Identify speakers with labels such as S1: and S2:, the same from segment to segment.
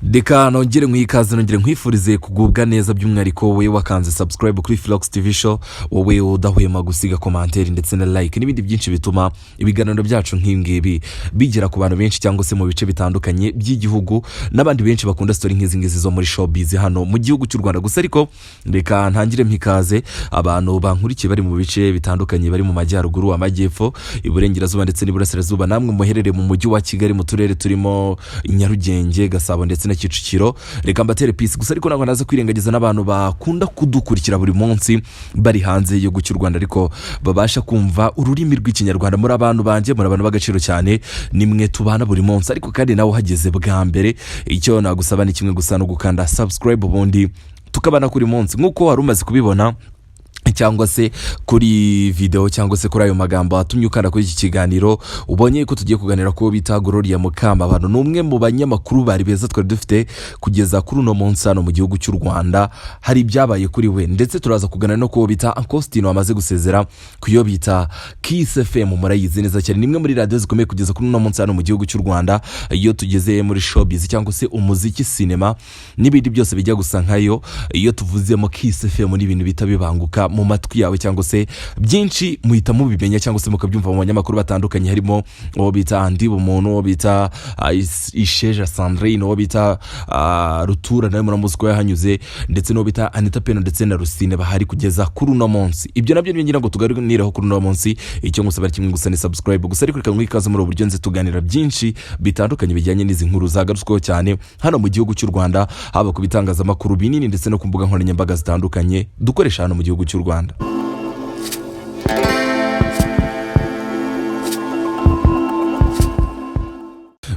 S1: Reka nongere nkwikaze, nongere nkwifurize kugubwa neza, by'umwihariko wowe wakanze subscribe kuri Philox TV Show, wowe udahwema gusiga commentaire ndetse na like n'ibindi byinshi bituma ibiganiro byacu nk'ibi bigera ku bantu benshi cyangwa se mu bice bitandukanye by'igihugu, n'abandi benshi bakunda story nk'izi ngizi zo muri showbiz hano mu gihugu cy'u Rwanda. Gusa ariko reka ntangire mpikaze abantu bankurikiye bari mu bice bitandukanye, bari mu majyaruguru, amajyepfo, iburengerazuba ndetse n'iburasirazuba, namwe muherereye mu mujyi wa Kigali mu turere turimo Nyarugenge, Gasabo ndetse na Kicukiro. Reka mbatere peace. Gusa ariko ntabwo naza kwirengagiza n'abantu bakunda kudukurikira buri munsi bari hanze y'igihugu cy'u Rwanda ariko babasha kumva ururimi rw'Ikinyarwanda. Muri abantu banjye, muri abantu b'agaciro cyane, nimwe tubana buri munsi. Ariko kandi nawe uhageze bwa mbere, icyo nagusaba ni kimwe gusa, no gukanda subscribe, ubundi tukabana kuri munsi. Nk'uko wari umaze kubibona cyangwa se kuri video cyangwa se kuri ayo magambo atumye ukanda kuri iki kiganiro, ubonye ko tugiye kuganira ku bita Gloria Mukamabano. Ni umwe mu banyamakuru bari beza twari dufite kugeza kuri uno munsi hano mu gihugu cy'u Rwanda. Hari ibyabaye kuri we, ndetse turaza kuganira no kuwo bita Ankositino wamaze gusezera ku yo bita Kiss FM. Murayizi neza cyane, ni imwe muri radiyo zikomeye kugeza kuri uno munsi hano mu gihugu cy'u Rwanda. Iyo tugeze muri showbiz cyangwa se umuziki, sinema n'ibindi byose bijya gusa nkayo, iyo tuvuzemo Kiss FM ni ibintu bita bibanguka mu matwi yawe, cyangwa se byinshi muhita mubimenya cyangwa se mukabyumva mu banyamakuru batandukanye, harimo uwo bita Andi Bumuntu, uwo bita Isheja Sandrine, uwo bita Rutura nawe muramuzi ko yahanyuze, ndetse n'uwo bita Anita Pendo ndetse na Rusine bahari kugeza kuri uno munsi. Ibyo nabyo ngira ngo tuganireho kuri uno munsi. Icyo ngusaba ari kimwe gusa, ni subscribe gusa. Ariko reka nguhe ikaze muri ubu buryo nzi tuganira byinshi bitandukanye bijyanye n'izi nkuru zagarutsweho cyane hano mu gihugu cy'u Rwanda, haba ku bitangazamakuru binini ndetse no ku mbuga nkoranyambaga zitandukanye dukoresha hano mu gihugu cy'u Rwanda.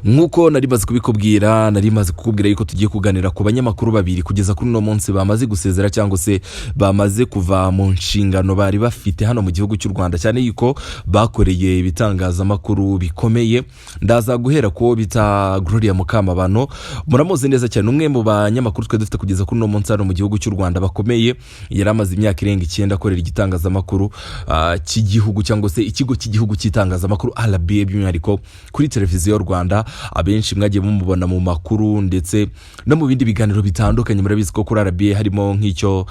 S1: Nk'uko nari maze kubikubwira, nari maze kukubwira yuko tugiye kuganira ku banyamakuru babiri kugeza kuri uno munsi bamaze gusezera cyangwa se bamaze kuva mu nshingano bari bafite hano mu gihugu cy'u Rwanda, cyane yuko bakoreye ibitangazamakuru bikomeye. Ndaza guhera ku bita Gloria Mukamabano. Muramuzi neza cyane, umwe mu banyamakuru twe dufite kugeza kuri uno munsi hano mu gihugu cy'u Rwanda bakomeye. Yari amaze imyaka irenga 9 akorera igitangazamakuru cy'igihugu cyangwa se ikigo cy'igihugu cy'itangazamakuru RBA, by'umwihariko kuri Televiziyo Rwanda. Abenshi mwagiye mumubona mu makuru ndetse no mu bindi biganiro bitandukanye. Murabizi ko kuri RBA harimo nk'icyo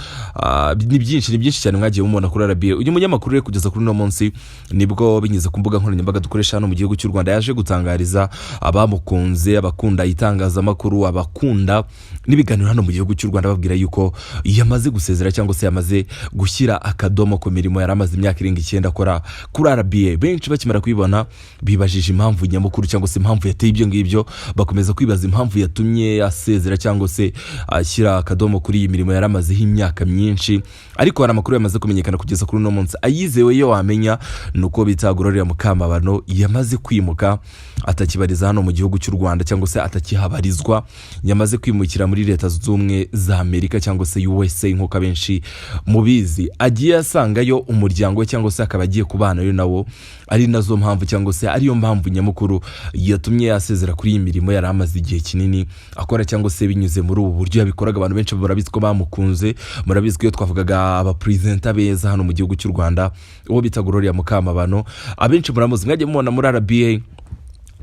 S1: ni byinshi, ni byinshi cyane mwagiye mumubona kuri RBA. Uyu munyamakuru rero kugeza kuri uno munsi nibwo binyuze ku mbuga nkoranyambaga dukoresha hano mu gihugu cy'u Rwanda yaje gutangariza abamukunze, abakunda itangazamakuru, abakunda n'ibiganiro hano mu gihugu cy'u Rwanda, babwira yuko yamaze gusezera cyangwa se yamaze gushyira akadomo ku mirimo yari amaze imyaka irenga 9 akora kuri RBA. Benshi bakimara kubibona bibajije impamvu nyamukuru cyangwa se impamvu yateye ibyo ngibyo, bakomeza kwibaza impamvu yatumye asezera cyangwa se ashyira akadomo kuri iyi mirimo yari amazeho imyaka myinshi. Ariko hari amakuru yamaze kumenyekana kugeza kuri uno munsi ayizewe yo wamenya, ni uko bita Gloria Mukamabano yamaze kwimuka, atakibariza hano mu gihugu cy'u Rwanda cyangwa se atakihabarizwa. Yamaze kwimukira muri Leta Zunze Ubumwe za Amerika cyangwa se USA nk'uko abenshi mubizi. Agiye asangayo umuryango we cyangwa se akaba agiye kubanayo nawo, ari nazo mpamvu cyangwa se ariyo mpamvu nyamukuru yatumye asezera kuri iyi mirimo yari amaze igihe kinini akora, cyangwa se binyuze muri ubu buryo yabikoraga. Abantu benshi murabizi ko bamukunze, murabizi ko iyo twavugaga abaperezida beza hano mu gihugu cy'u Rwanda, uwo bita Gloria Mukamabano abenshi muramuzi, mwagiye mubona muri RBA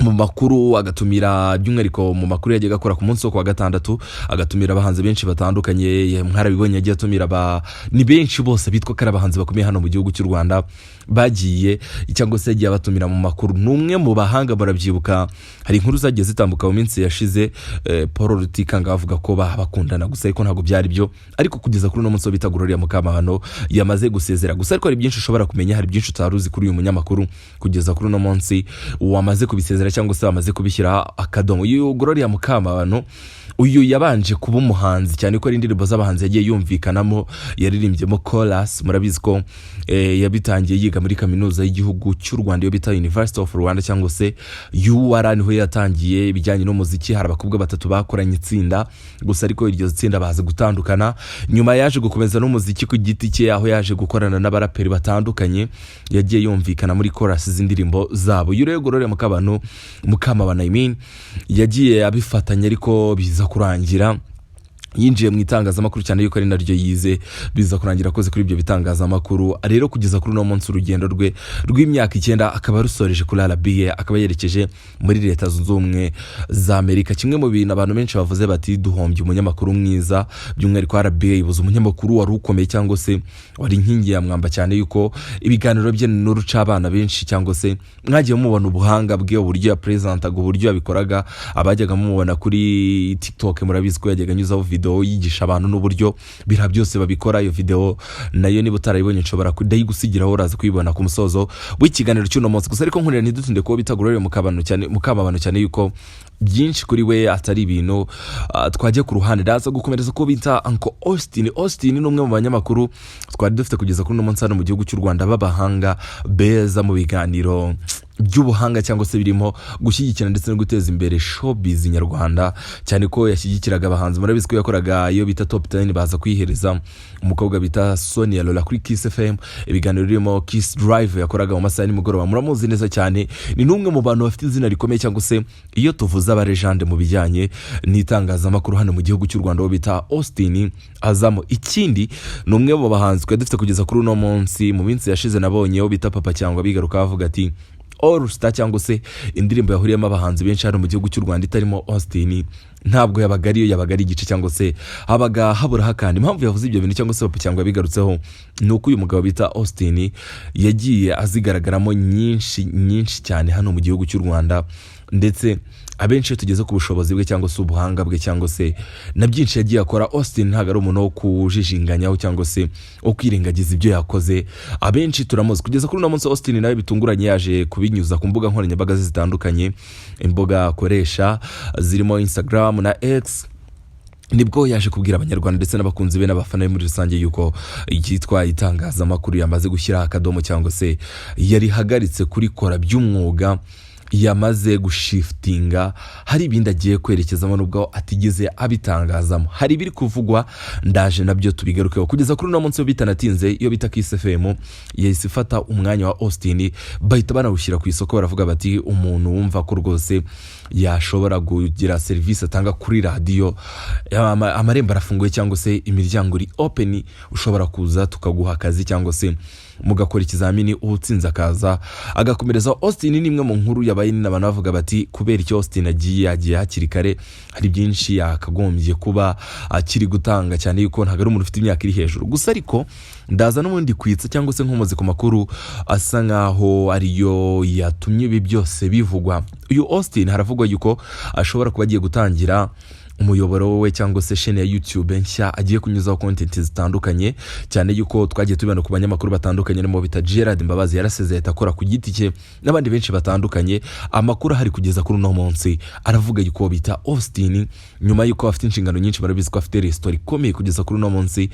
S1: mu makuru, agatumira by'umwihariko mu makuru yajyaga akora ku munsi wo kuwa gatandatu, agatumira abahanzi benshi batandukanye. Mwarabibonye, yagiye atumira ni benshi bose bitwa ko ari abahanzi bakomeye hano mu gihugu cy'u Rwanda bagiye cyangwa se yagiye abatumira mu makuru. Ni umwe mu bahanga. Murabyibuka, hari inkuru zagiye zitambuka mu minsi yashize, Paul Rutikanga avuga ko bakundana, gusa ariko ntabwo byari byo. Ariko kugeza kuri uno munsi wo bita Gloria Mukamabano yamaze gusezera. Gusa ariko hari byinshi ushobora kumenya, hari byinshi utari uzi kuri uyu munyamakuru kugeza kuri uno munsi wamaze kubisezera cyangwa se wamaze kubishyira akadomo. Uyu Gloria Mukamabano uyu yabanje kuba umuhanzi, cyane ko ari indirimbo z'abahanzi yagiye yumvikanamo, yaririmbyemo chorus. Murabizi ko yabitangiye yiga muri kaminuza y'igihugu cy'u Rwanda iyo bita University of Rwanda cyangwa se UR, niho yatangiye ibijyanye n'umuziki. Hari abakobwa batatu bakoranye itsinda, gusa ariko iryo tsinda baza gutandukana. Nyuma yaje gukomeza n'umuziki ku giti cye, aho yaje gukorana n'abaraperi batandukanye, yagiye yumvikana muri chorus z'indirimbo zabo. Uyu rero Gloria Mukamabano, I mean, yagiye abifatanya ariko biza kurangira Yinjiye mu itangazamakuru cyane yuko ari naryo yize, biza kurangira akoze kuri ibyo bitangazamakuru. Rero kugeza kuri uno munsi, urugendo rwe rw'imyaka 9 akaba arusoreje kuri RBA, akaba yerekeje muri Leta Zunze Ubumwe za Amerika. Kimwe mu bintu abantu benshi bavuze bati: "Duhombye umunyamakuru mwiza." By'umwihariko RBA ibuze umunyamakuru wari ukomeye cyangwa se wari inkingi ya mwamba, cyane yuko ibiganiro bye n'urucabana benshi, cyangwa se mwagiye mubona ubuhanga bwe, uburyo yapresentaga, uburyo yabikoraga. Abajyaga mumubona kuri TikTok murabizi ko yajyaga anyuzaho video yigisha abantu n'uburyo biriya byose babikora. Iyo video nayo niba utarayibonye, nshobora ndayigusigiraho, uraza kuyibona ku musozo w'ikiganiro cy'uno munsi. Gusa ariko nkurira ntidutinde kuba bita Gloria Mukabano cyane, Mukamabano, cyane yuko byinshi kuri we atari ibintu twajya ku ruhande. Ndaza gukomereza ko bita Uncle Austin. Austin ni umwe mu banyamakuru twari dufite kugeza kuri uno munsi hano mu gihugu cy'u Rwanda b'abahanga beza mu biganiro by'ubuhanga, cyangwa se birimo gushyigikira ndetse no guteza imbere showbiz nyarwanda, cyane ko yashyigikiraga abahanzi. Murabizi ko yakoraga iyo bita Top 10, baza kuyihereza umukobwa bita Sonia Lola kuri Kiss FM, ibiganiro birimo Kiss Drive yakoraga mu masaha ya nimugoroba. Muramuzi neza cyane, ni n'umwe mu bantu bafite izina rikomeye, cyangwa se iyo tuvuze abalegend mu bijyanye n'itangazamakuru hano mu gihugu cy'u Rwanda, uwo bita Austin azamo. Ikindi, ni umwe mu bahanzi twari dufite kugeza kuri uno munsi. Mu minsi yashize nabonye uwo bita Papa Cyangwa bigaruka bavuga ati All Star, cyangwa se indirimbo yahuriyemo abahanzi benshi hano mu gihugu cy'u Rwanda itarimo Austin ntabwo yabaga ariyo, yabaga ari igice, cyangwa se habaga haburaho akandi. Impamvu yavuze ibyo bintu, cyangwa se Papa Cyangwa yabigarutseho, ni uko uyu mugabo bita Austin yagiye azigaragaramo nyinshi nyinshi cyane hano mu gihugu cy'u Rwanda. Ndetse abenshi iyo tugeze ku bushobozi bwe, cyangwa se ubuhanga bwe, cyangwa se na byinshi yagiye akora, Austin ntabwo ari umuntu wo kujijinganyaho cyangwa se wo kwirengagiza ibyo yakoze. Abenshi turamuzi kugeza kuri uno munsi. Austin nawe bitunguranye yaje kubinyuza ku mbuga nkoranyambaga ze zitandukanye, imbuga akoresha zirimo Instagram na X. Nibwo yaje kubwira Abanyarwanda ndetse n'abakunzi be n'abafana be muri rusange yuko icyitwa itangazamakuru yamaze gushyiraho akadomo, cyangwa se yarihagaritse kurikora by'umwuga, yamaze gushiftinga, hari ibindi agiye kwerekezamo nubwo atigeze abitangazamo. Hari ibiri kuvugwa, ndaje nabyo tubigarukeho. Kugeza kuri uno munsi bitanatinze, iyo bita Kiss FM yahise ifata umwanya wa Austin, bahita banawushyira ku isoko. Baravuga bati: "Umuntu wumva ko rwose yashobora kugira serivisi atanga kuri radiyo, amarembo arafunguye, cyangwa se imiryango iri open, ushobora kuza tukaguha akazi, cyangwa se mugakora ikizamini, uwutsinze akaza agakomereza." Austin ni imwe mu nkuru yabaye nini, abantu bavuga bati: "Kubera icyo Austin agiye, agiye hakiri kare? Hari byinshi yakagombye kuba akiri gutanga," cyane yuko ntabwo ari umuntu ufite imyaka iri hejuru. Gusa ariko ndaza n'ubundi kwitsa, cyangwa se nkomoze ku makuru asa nkaho ariyo yatumye ibi byose bivugwa. Uyu Austin haravugwa yuko ashobora kuba agiye gutangira umuyoboro we, cyangwa se chaîne ya YouTube nshya agiye kunyuzaho content zitandukanye, cyane yuko twagiye tubibona ku banyamakuru batandukanye, harimo bita Gerard Mbabazi yarasezeye ahita akora ku giti cye, n'abandi benshi batandukanye. Amakuru ahari kugeza kuri uno munsi aravuga yuko bita Austin, nyuma yuko afite inshingano nyinshi, barabizi ko afite resitora ikomeye kugeza kuri uno munsi,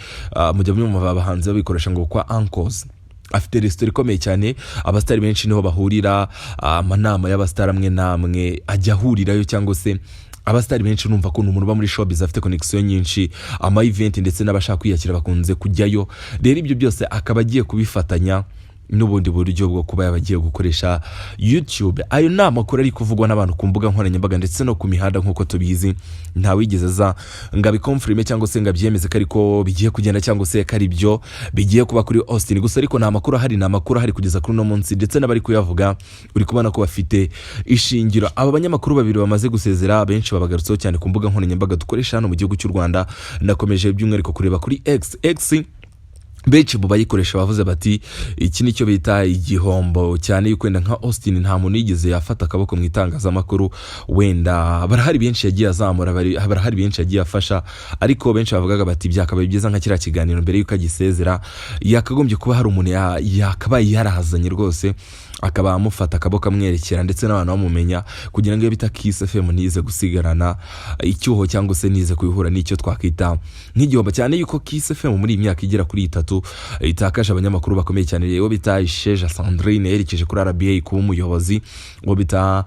S1: mujya mwumva abahanzi babikoresha ngo kwa uncles. Afite resitora ikomeye cyane, abasitari benshi niho bahurira, amanama y'abasitari amwe n'amwe ajya ahurirayo, cyangwa se abasitari benshi numva ko ni umuntu uba muri showbiz, afite connection nyinshi, ama event ndetse n'abashaka kwiyakira bakunze kujyayo. Rero ibyo byose akaba agiye kubifatanya n'ubundi buryo bwo kuba yaba agiye gukoresha YouTube. Ayo ni amakuru ari kuvugwa n'abantu ku mbuga nkoranyambaga ndetse no ku mihanda. Nk'uko tubizi, ntawigeze aza ngo abiconfirme cyangwa se ngo abyemeze ko ariko bigiye kugenda, cyangwa se ko ari byo bigiye kuba kuri Austin. Gusa ariko ni amakuru ahari, ni amakuru ahari kugeza kuri uno munsi, ndetse n'abari kuyavuga uri kubona ko bafite ishingiro. Aba banyamakuru babiri bamaze gusezera, benshi babagarutseho cyane ku mbuga nkoranyambaga dukoresha hano mu gihugu cy'u Rwanda. Nakomeje by'umwihariko kureba kuri X. X benshi mu bayikoresha bavuze bati: "Iki nicyo bita igihombo," cyane yuko wenda nka Austin nta muntu yigeze yafata akaboko mu itangazamakuru. Wenda barahari benshi yagiye azamura, barahari benshi yagiye afasha, ariko benshi bavugaga bati: "Byakabaye byiza nka kiriya kiganiro mbere y'uko agisezera yakagombye kuba hari umuntu yakabaye yarazanye rwose, akaba amufata akaboko, amwerekera, ndetse n'abantu bamumenya, kugira ngo iyo bita Kiss FM ntize gusigarana icyuho, cyangwa se nize kubihura n'icyo twakwita nk'igihombo," cyane yuko Kiss FM muri iyi myaka igera kuri 3 itakaje abanyamakuru bakomeye cyane. Uwo bita Isheja Sandrine yerekeje kuri RBA kuba umuyobozi, uwo bita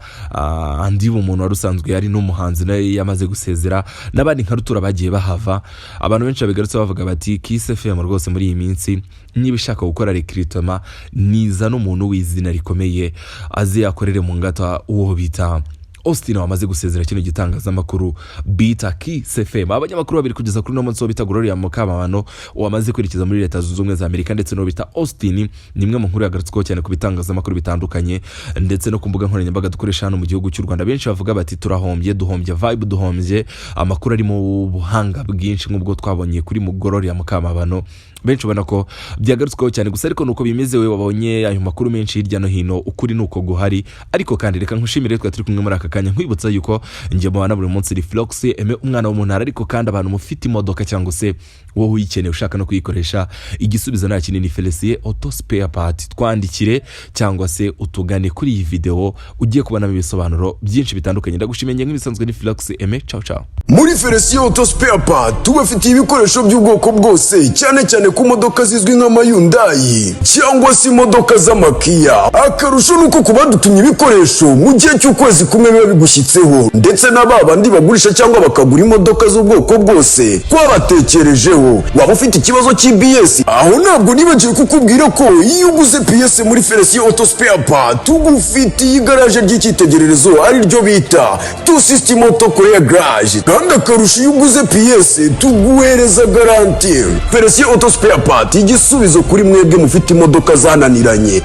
S1: Andi, umuntu wari usanzwe ari n'umuhanzi, nawe yamaze gusezera, n'abandi nka Rutura bagiye bahava. Abantu benshi babigarutse bavuga bati: "Kiss FM rwose muri iyi minsi niba ishaka gukora recrutement, niza n'umuntu w'izina rikomeye aze akorere mu ngata uwo bita Austin wamaze gusezera kino gitangazamakuru bita Kiss FM. Abanyamakuru babiri kugeza kuri uno munsi, uwo bita Gloria Mukamabano wamaze kwerekeza muri Leta Zunze Ubumwe za Amerika ndetse n'uwo bita Austin, ni imwe mu nkuru yagarutsweho cyane ku bitangazamakuru bitandukanye ndetse no ku mbuga nkoranyambaga dukoresha hano mu gihugu cy'u Rwanda. Benshi bavuga bati: "Turahombye, duhombye vibe, duhombye amakuru ari mu buhanga bwinshi nk'ubwo twabonye kuri Gloria Mukamabano." Benshi ubona ko byagarutsweho cyane gusa, ariko nuko bimeze. We wabonye ayo makuru menshi hirya no hino, ukuri ni uko guhari. Ariko kandi reka nkushimire twa turi kumwe muri aka kanya, nkwibutsa yuko njye mubana buri munsi ni Flox Eme, umwana wo mu ntara. Ariko kandi abantu mufite imodoka cyangwa se wowe uyikeneye ushaka no kuyikoresha, igisubizo nta kinini, Felicien Auto Spare Part. Twandikire cyangwa se utugane kuri iyi videwo, ugiye kubonamo ibisobanuro byinshi bitandukanye. Ndagushimiye nk'ibisanzwe, ni Flox Eme. Ciao ciao.
S2: Muri Felisiyo Auto Spare Part tubafitiye ibikoresho by'ubwoko bwose, cyane cyane ku modoka zizwi nk'amaYhyundai cyangwa se imodoka z'amaKia. Akarusho ni uko ku badutumye ibikoresho, mu gihe cy'ukwezi kumwe biba bigushyitseho. Ndetse na ba bandi bagurisha cyangwa bakagura imodoka z'ubwoko bwose, twabatekerejeho. Waba ufite ikibazo cy'ABS, aho ntabwo nibagiwe kukubwira ko iyo uguze pièce muri Felisiyo Auto Spare Part, tugufitiye igaraje ry'icyitegererezo, ari ryo bita Tu System Auto Korea Garage. Kandi akarusho, iyo uguze pièce tuguhereza garantie. Felisiyo Auto Spare Part, igisubizo kuri mwebwe mufite imodoka zananiranye.